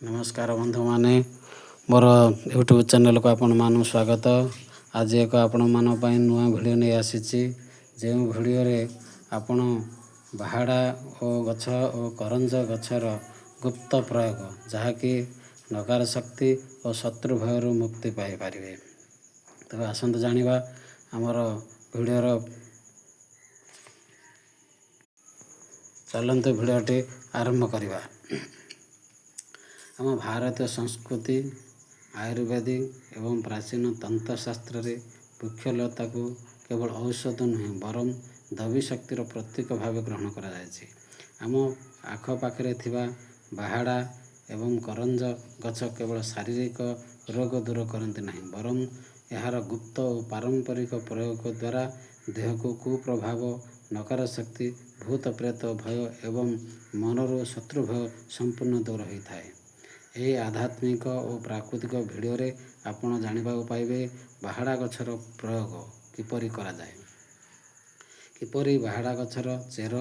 ନମସ୍କାର ବନ୍ଧୁମାନେ, ମୋର ୟୁଟ୍ୟୁବ୍ ଚ୍ୟାନେଲ୍କୁ ଆପଣମାନଙ୍କୁ ସ୍ୱାଗତ। ଆଜି ଏକ ଆପଣମାନଙ୍କ ପାଇଁ ନୂଆ ଭିଡ଼ିଓ ନେଇ ଆସିଛି, ଯେଉଁ ଭିଡ଼ିଓରେ ଆପଣ ବାହାଡ଼ା ଓ ଗଛ ଓ କରଞ୍ଜ ଗଛର ଗୁପ୍ତ ପ୍ରୟୋଗ, ଯାହାକି ନକାର ଶକ୍ତି ଓ ଶତ୍ରୁ ଭୟରୁ ମୁକ୍ତି ପାଇପାରିବେ। ତେବେ ଆସନ୍ତୁ ଜାଣିବା ଆମର ଭିଡ଼ିଓର। ଚାଲନ୍ତୁ ଭିଡ଼ିଓଟି ଆରମ୍ଭ କରିବା। ଆମ ଭାରତୀୟ ସଂସ୍କୃତି, ଆୟୁର୍ବେଦିକ ଏବଂ ପ୍ରାଚୀନ ତନ୍ତ୍ରଶାସ୍ତ୍ରରେ ବୃକ୍ଷଲତାକୁ କେବଳ ଔଷଧ ନୁହେଁ, ବରଂ ଦୈବୀ ଶକ୍ତିର ପ୍ରତୀକ ଭାବେ ଗ୍ରହଣ କରାଯାଇଛି। ଆମ ଆଖପାଖରେ ଥିବା ବାହାଡ଼ା ଏବଂ କରଞ୍ଜ ଗଛ କେବଳ ଶାରୀରିକ ରୋଗ ଦୂର କରନ୍ତି ନାହିଁ, ବରଂ ଏହାର ଗୁପ୍ତ ଓ ପାରମ୍ପରିକ ପ୍ରୟୋଗ ଦ୍ୱାରା ଦେହକୁ କୁପ୍ରଭାବ, ନକାର ଶକ୍ତି, ଭୂତ ପ୍ରେତ ଭୟ ଏବଂ ମନରୁ ଶତ୍ରୁ ଭୟ ସମ୍ପୂର୍ଣ୍ଣ ଦୂର ହୋଇଥାଏ। ଏହି ଆଧ୍ୟାତ୍ମିକ ଓ ପ୍ରାକୃତିକ ଭିଡ଼ିଓରେ ଆପଣ ଜାଣିବାକୁ ପାଇବେ ବାହାଡ଼ା ଗଛର ପ୍ରୟୋଗ କିପରି କରାଯାଏ, କିପରି ବାହାଡ଼ା ଗଛର ଚେର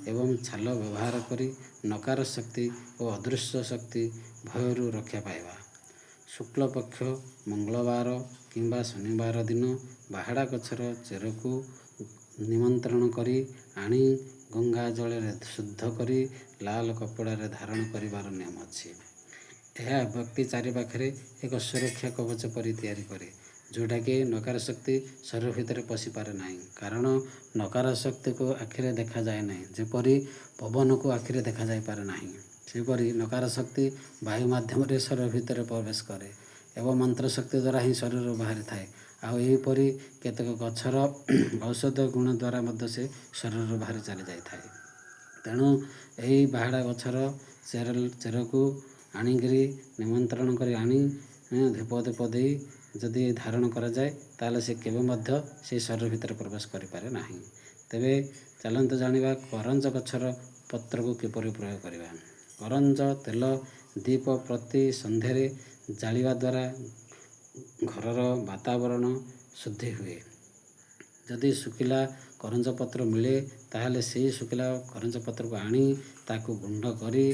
ଏବଂ ଛାଲ ବ୍ୟବହାର କରି ନକାର ଶକ୍ତି ଓ ଅଦୃଶ୍ୟ ଶକ୍ତି ଭୟରୁ ରକ୍ଷା ପାଇବା। ଶୁକ୍ଳପକ୍ଷ ମଙ୍ଗଳବାର କିମ୍ବା ଶନିବାର ଦିନ ବାହାଡ଼ା ଗଛର ଚେରକୁ ନିମନ୍ତ୍ରଣ କରି ଆଣି ଗଙ୍ଗା ଜଳରେ ଶୁଦ୍ଧ କରି ଲାଲ କପଡ଼ାରେ ଧାରଣ କରିବାର ନିୟମ ଅଛି। ଏହା ବ୍ୟକ୍ତି ଚାରିପାଖରେ ଏକ ସୁରକ୍ଷା କବଚ ପରି ତିଆରି କରେ, ଯେଉଁଟାକି ନକାର ଶକ୍ତି ଶରୀର ଭିତରେ ପଶିପାରେ ନାହିଁ। କାରଣ ନକାର ଶକ୍ତିକୁ ଆଖିରେ ଦେଖାଯାଏ ନାହିଁ। ଯେପରି ପବନକୁ ଆଖିରେ ଦେଖାଯାଇପାରେ ନାହିଁ, ସେହିପରି ନକାର ଶକ୍ତି ବାୟୁ ମାଧ୍ୟମରେ ଶରୀର ଭିତରେ ପ୍ରବେଶ କରେ ଏବଂ ମନ୍ତ୍ର ଶକ୍ତି ଦ୍ୱାରା ହିଁ ଶରୀରରୁ ବାହାରିଥାଏ। ଆଉ ଏହିପରି କେତେକ ଗଛର ଔଷଧ ଗୁଣ ଦ୍ୱାରା ମଧ୍ୟ ସେ ଶରୀରରୁ ବାହାରି ଚାଲି ଯାଇଥାଏ। ତେଣୁ ଏହି ବାହାଡ଼ା ଗଛର ଚେର ଚେରକୁ ଆଣିକିରି, ନିମନ୍ତ୍ରଣ କରି ଆଣି, ଧୂପ ଦୀପ ଦେଇ ଯଦି ଧାରଣ କରାଯାଏ, ତାହେଲେ ସେ କେବେ ମଧ୍ୟ ସେଇ ଶରୀର ଭିତରେ ପ୍ରବେଶ କରିପାରେ ନାହିଁ। ତେବେ ଚାଲନ୍ତୁ ଜାଣିବା କରଞ୍ଜ ଗଛର ପତ୍ରକୁ କିପରି ପ୍ରୟୋଗ କରିବା। କରଞ୍ଜ ତେଲ ଦୀପ ପ୍ରତି ସନ୍ଧ୍ୟାରେ ଜାଳିବା ଦ୍ୱାରା ଘରର ବାତାବରଣ ଶୁଦ୍ଧି ହୁଏ। ଯଦି ଶୁଖିଲା କରଞ୍ଜ ପତ୍ର ମିଳେ, ତାହେଲେ ସେଇ ଶୁଖିଲା କରଞ୍ଜ ପତ୍ରକୁ ଆଣି ତାକୁ ଗୁଣ୍ଡ କରି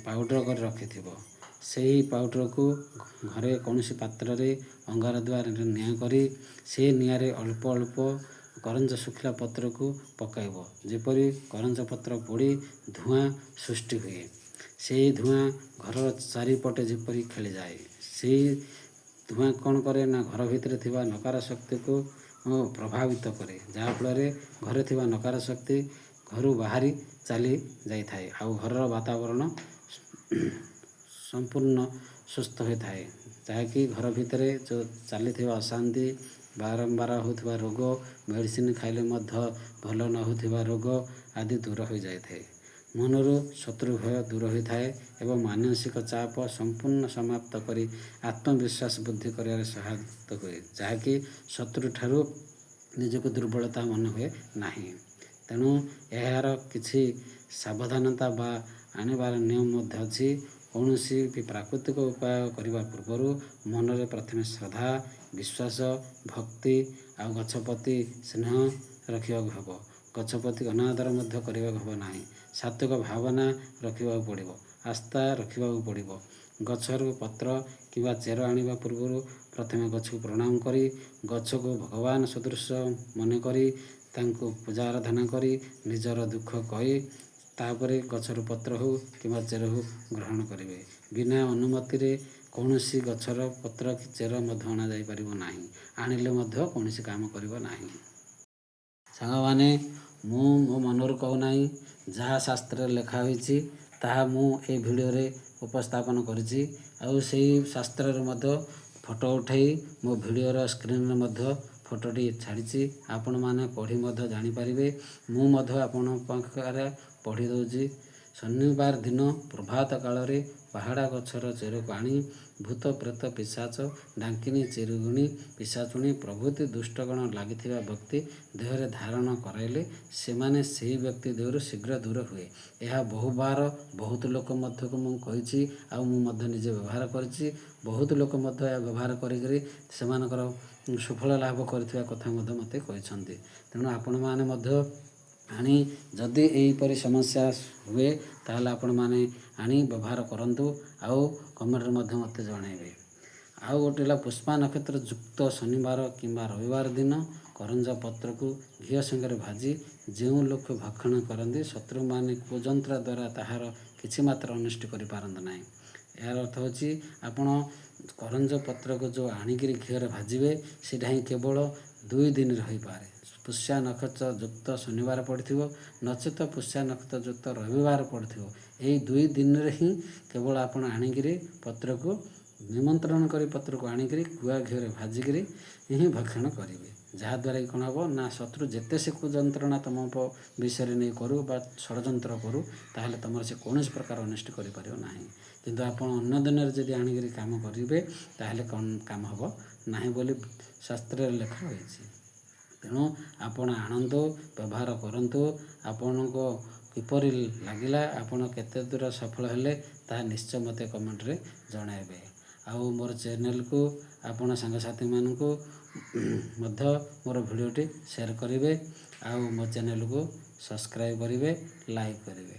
ପାଉଡ଼ର କରି ରଖିଥିବ। ସେହି ପାଉଡ଼ରକୁ ଘରେ କୌଣସି ପାତ୍ରରେ ଅଙ୍ଗାର ଦ୍ୱାରା ନିଆଁ କରି ସେ ନିଆଁରେ ଅଳ୍ପ ଅଳ୍ପ କରଞ୍ଜ ଶୁଖିଲା ପତ୍ରକୁ ପକାଇବ, ଯେପରି କରଞ୍ଜ ପତ୍ର ପୋଡ଼ି ଧୂଆଁ ସୃଷ୍ଟି ହୁଏ। ସେଇ ଧୂଆଁ ଘରର ଚାରିପଟେ ଯେପରି ଖେଳିଯାଏ। ସେଇ ଧୂଆଁ କ'ଣ କରେ ନା ଘର ଭିତରେ ଥିବା ନକାର ଶକ୍ତିକୁ ପ୍ରଭାବିତ କରେ, ଯାହାଫଳରେ ଘରେ ଥିବା ନକାର ଶକ୍ତି ଘରୁ ବାହାରି ଚାଲି ଯାଇଥାଏ ଆଉ ଘରର ବାତାବରଣ ସମ୍ପୂର୍ଣ୍ଣ ସୁସ୍ଥ ହୋଇଥାଏ, ଯାହାକି ଘର ଭିତରେ ଯେଉଁ ଚାଲିଥିବା ଅଶାନ୍ତି, ବାରମ୍ବାର ହେଉଥିବା ରୋଗ, ମେଡ଼ିସିନ ଖାଇଲେ ମଧ୍ୟ ଭଲ ନ ହେଉଥିବା ରୋଗ ଆଦି ଦୂର ହୋଇଯାଇଥାଏ। ମନରୁ ଶତ୍ରୁ ଭୟ ଦୂର ହୋଇଥାଏ ଏବଂ ମାନସିକ ଚାପ ସମ୍ପୂର୍ଣ୍ଣ ସମାପ୍ତ କରି ଆତ୍ମବିଶ୍ୱାସ ବୃଦ୍ଧି କରିବାରେ ସହାୟତା ହୁଏ, ଯାହାକି ଶତ୍ରୁଠାରୁ ନିଜକୁ ଦୁର୍ବଳତା ମନେ ହୁଏ ନାହିଁ। ତେଣୁ ଏହାର କିଛି ସାବଧାନତା ବା ଆଣିବାର ନିୟମ ମଧ୍ୟ ଅଛି। କୌଣସି ବି ପ୍ରାକୃତିକ ଉପାୟ କରିବା ପୂର୍ବରୁ ମନରେ ପ୍ରଥମେ ଶ୍ରଦ୍ଧା, ବିଶ୍ୱାସ, ଭକ୍ତି ଆଉ ଗଛ ପ୍ରତି ସ୍ନେହ ରଖିବାକୁ ହେବ। ଗଛ ପ୍ରତି ଅନାଦର ମଧ୍ୟ କରିବାକୁ ହେବ ନାହିଁ। ସାତ୍ୱିକ ଭାବନା ରଖିବାକୁ ପଡ଼ିବ, ଆସ୍ଥା ରଖିବାକୁ ପଡ଼ିବ। ଗଛରୁ ପତ୍ର କିମ୍ବା ଚେର ଆଣିବା ପୂର୍ବରୁ ପ୍ରଥମେ ଗଛକୁ ପ୍ରଣାମ କରି, ଗଛକୁ ଭଗବାନ ସଦୃଶ ମନେ କରି, ତାଙ୍କୁ ପୂଜା ଆରାଧନା କରି, ନିଜର ଦୁଃଖ କହି ତାପରେ ଗଛରୁ ପତ୍ର ହେଉ କିମ୍ବା ଚେର ହେଉ ଗ୍ରହଣ କରିବେ। ବିନା ଅନୁମତିରେ କୌଣସି ଗଛର ପତ୍ର କି ଚେର ମଧ୍ୟ ଅଣାଯାଇପାରିବ ନାହିଁ, ଆଣିଲେ ମଧ୍ୟ କୌଣସି କାମ କରିବ ନାହିଁ। ସାଙ୍ଗମାନେ, ମୁଁ ମୋ ମନରୁ କହୁନାହିଁ, ଯାହା ଶାସ୍ତ୍ରରେ ଲେଖା ହୋଇଛି ତାହା ମୁଁ ଏଇ ଭିଡ଼ିଓରେ ଉପସ୍ଥାପନ କରିଛି। ଆଉ ସେଇ ଶାସ୍ତ୍ରରେ ମଧ୍ୟ ଫଟୋ ଉଠାଇ ମୋ ଭିଡ଼ିଓର ସ୍କ୍ରିନ୍ରେ ମଧ୍ୟ ଫଟୋଟି ଛାଡ଼ିଛି, ଆପଣମାନେ ପଢ଼ି ମଧ୍ୟ ଜାଣିପାରିବେ। ମୁଁ ମଧ୍ୟ ଆପଣଙ୍କ ପାଖରେ ପଢ଼ି ଦେଉଛି। ଶନିବାର ଦିନ ପ୍ରଭାତ କାଳରେ ବାହାଡ଼ା ଗଛର ଚେରକୁ ଆଣି ଭୂତ, ପ୍ରେତ, ପିଶାଚ, ଡାକିନୀ, ଚିରୁଗୁଣୀ, ପିଶାଚୁଣୀ ପ୍ରଭୃତି ଦୁଷ୍ଟଗଣ ଲାଗିଥିବା ବ୍ୟକ୍ତି ଦେହରେ ଧାରଣ କରାଇଲେ ସେମାନେ ସେହି ବ୍ୟକ୍ତି ଦେହରୁ ଶୀଘ୍ର ଦୂର ହୁଏ। ଏହା ବହୁବାର ବହୁତ ଲୋକ ମଧ୍ୟକୁ ମୁଁ କହିଛି ଆଉ ମୁଁ ମଧ୍ୟ ନିଜେ ବ୍ୟବହାର କରିଛି। ବହୁତ ଲୋକ ମଧ୍ୟ ଏହା ବ୍ୟବହାର କରିକରି ସେମାନଙ୍କର ସୁଫଳ ଲାଭ କରିଥିବା କଥା ମଧ୍ୟ ମୋତେ କହିଛନ୍ତି। ତେଣୁ ଆପଣମାନେ ମଧ୍ୟ ଆଣି ଯଦି ଏହିପରି ସମସ୍ୟା ହୁଏ, ତାହେଲେ ଆପଣମାନେ ଆଣି ବ୍ୟବହାର କରନ୍ତୁ ଆଉ କମେଣ୍ଟରେ ମଧ୍ୟ ମୋତେ ଜଣାଇବେ। ଆଉ ଗୋଟେ ହେଲା, ପୁଷ୍ପା ନକ୍ଷତ୍ର ଯୁକ୍ତ ଶନିବାର କିମ୍ବା ରବିବାର ଦିନ କରଞ୍ଜ ପତ୍ରକୁ ଘିଅ ସାଙ୍ଗରେ ଭାଜି ଯେଉଁ ଲୋକ ଭକ୍ଷଣ କରନ୍ତି, ଶତ୍ରୁମାନେ କୁଯନ୍ତ୍ର ଦ୍ୱାରା ତାହାର କିଛି ମାତ୍ର ଅନିଷ୍ଟ କରିପାରନ୍ତି ନାହିଁ। ଏହାର ଅର୍ଥ ହେଉଛି, ଆପଣ କରଞ୍ଜ ପତ୍ରକୁ ଯେଉଁ ଆଣିକିରି ଘିଅରେ ଭାଜିବେ, ସେଇଟା ହିଁ କେବଳ 2 ଦିନରେ ହୋଇପାରେ। ପୁଷ୍ୟା ନକ୍ଷତ୍ର ଯୁକ୍ତ ଶନିବାର ପଡ଼ିଥିବ, ନଚେତ ପୁଷ୍ୟା ନକ୍ଷତ୍ର ଯୁକ୍ତ ରବିବାର ପଡ଼ିଥିବ, ଏଇ 2 ଦିନରେ ହିଁ କେବଳ ଆପଣ ଆଣିକିରି ପତ୍ରକୁ ନିମନ୍ତ୍ରଣ କରି ପତ୍ରକୁ ଆଣିକିରି ଗୁଆ ଘିଅରେ ଭାଜିକିରି ହିଁ ଭକ୍ଷଣ କରିବେ। ଯାହାଦ୍ୱାରା କି କ'ଣ ହେବ ନା, ଶତ୍ରୁ ଯେତେ ସେ କୁଯନ୍ତ୍ରଣା ତୁମ ବିଷୟରେ ନେଇ କରୁ ବା ଷଡ଼ଯନ୍ତ୍ର କରୁ, ତାହେଲେ ତୁମର ସେ କୌଣସି ପ୍ରକାର ଅନିଷ୍ଟ କରିପାରିବ ନାହିଁ। କିନ୍ତୁ ଆପଣ ଅନ୍ୟ ଦିନରେ ଯଦି ଆଣିକିରି କାମ କରିବେ, ତାହେଲେ କ'ଣ କାମ ହେବ ନାହିଁ ବୋଲି ଶାସ୍ତ୍ରରେ ଲେଖା ହୋଇଛି। ତେଣୁ ଆପଣ ଆଣନ୍ତୁ, ବ୍ୟବହାର କରନ୍ତୁ। ଆପଣଙ୍କ କିପରି ଲାଗିଲା, ଆପଣ କେତେ ଦୂର ସଫଳ ହେଲେ, ତାହା ନିଶ୍ଚୟ ମୋତେ କମେଣ୍ଟରେ ଜଣାଇବେ। ଆଉ ମୋର ଚ୍ୟାନେଲକୁ ଆପଣ ସାଙ୍ଗସାଥିମାନଙ୍କୁ ମଧ୍ୟ ମୋର ଭିଡ଼ିଓଟି ସେୟାର କରିବେ, ଆଉ ମୋ ଚ୍ୟାନେଲକୁ ସବସ୍କ୍ରାଇବ୍ କରିବେ, ଲାଇକ୍ କରିବେ।